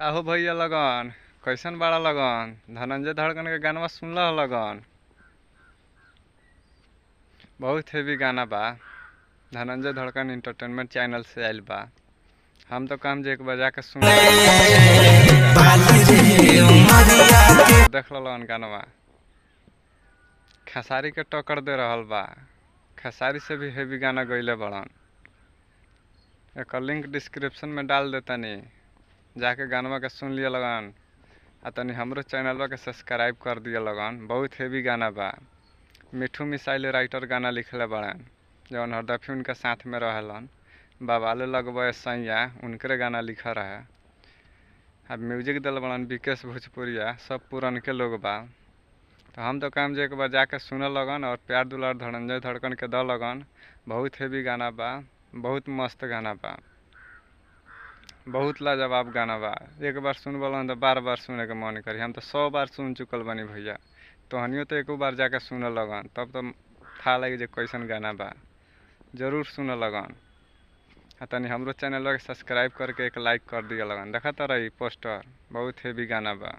काहो भैया लगन कैसन बाड़ा लगन। धनंजय धड़कन के गानवा सुनल लगन। बहुत हेवी गाना बा। धनंजय धड़कन इंटरटेनमेंट चैनल से आइल बा। हम तो कहम जे एक बार जाके सुन देख लगन गानवा। खेसारी के टक्कर दे रहल बा। खेसारी से भी हेवी गाना गइले बड़न। एकर लिंक डिस्क्रिप्शन में डाल देतानी, जाके गानवा के सुन लिया लगन। आ तनी हमरो चैनलवा के सब्सक्राइब कर दिया लगन। बहुत हेवी गाना बा। मिठू मिसाइल राइटर गाना लिखले बड़न, जौन हरदफी उनका साथ में रहेलन। बवाले लगबे सैया उनकरे गाना लिखल रहे। अब म्यूजिक दिल बड़न विकेश भोजपुरिया। सब पुरनके लोग बा। तो हम तो कहम जे एक बार जाके सुन लगन और प्यार दुलार धनंजय धड़कन के द लगन। बहुत हेवी गाना बा, बहुत मस्त गाना बा, बहुत लाजवाब गाना बा। एक बार सुनबलन तो बार बार सुने के मन करी। हम तो 100 बार सुन चुकल बानी भैया। तोहनियो तो एको बार जाके सुन लगन, तब तो था लगी जे कैसन गाना बा। जरूर सुन लगन। आ तनी हमरो चैनल के सब्सक्राइब करके एक लाइक कर दिया लगन। देखत रही पोस्टर, बहुत हेवी गाना बा।